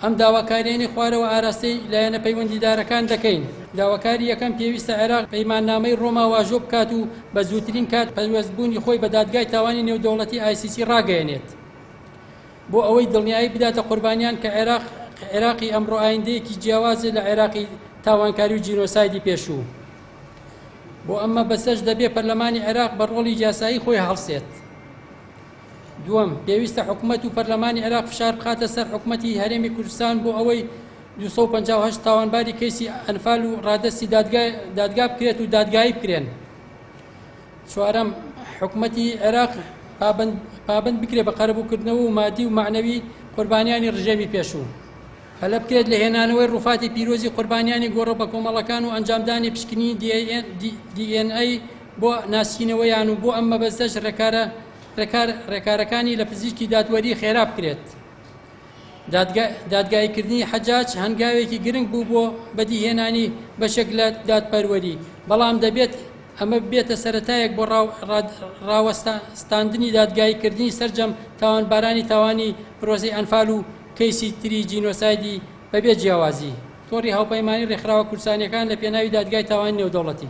ئەم داواکارییانەی خوارەوە ئاراستەی لایەنە پەیوەندیدارەکان دەکەین. داواکاری یەکەم، پێویستە عێراق پەیماننامەی ڕۆما واژۆ بکات و بە زووترین کات پەیوەستبوونی خۆی بە دادگای تاوانی نێودەوڵەتی ICC ڕاگەیەنێت بۆ ئەوەی دڵنیایی بداتە قوربانیان کە عێراق عێراقی ئەمڕۆ ئایندەیەکی جیاوازە لە عێراقی تاوانکاری و جینۆسایدی پێشوو. بۆ ئەم مەبەستەش دەبێ پەرلەمانی عێراق بە ڕۆڵی یاسایی خۆی هەڵسێت. دووەم، پێویستە حکومەت و پەرلەمانی عێراق فشار بخاتە سەر حکومەتی هەرێمی کوردستان بۆ ئەوەی 258 تاوانباری کەیسی ئەنفال و ڕادەستی دادگا بکرێت و دادگایی بکرێن. چوارەم، حکومەتی عێراق پابەند بکرێت بە قەرەبووکردنەوە و مادی و مەعنەوی قوربانیانی ڕژێمی پێشوو. پەلە بکرێت لە هێنانەوەی ڕووفاتی پیرۆزی قوربانیانی گۆڕە بەکۆمەڵەکان و ئەنجامدانی پشکنینی DNA بۆ ناسینەوەیان و بۆ ئەم مەبەستەش ڕێکارە ڕێکارەکانی لە پزیشکی دادوەری خێرا بکرێت. دادگاییکردنی حەجاج هەنگاوێکی گرنگ بوو بۆ بەدیهێنانی بەشێک لە دادپەروەری، بەڵام دەبێت ئەمە ببێتە سەرەتایەک بۆ ڕاوەستاندنی دادگاییکردنی سەرجەم تاوانبارانی تاوانی پرۆسەی ئەنفال و کەیسی تری جینۆسایدی بەبێ جیاوازی. تۆڕی هاوپەیمانی ڕێکخراوە کوردستانییەکان لە پێناوی دادگای تاوانی نێودەوڵەتی.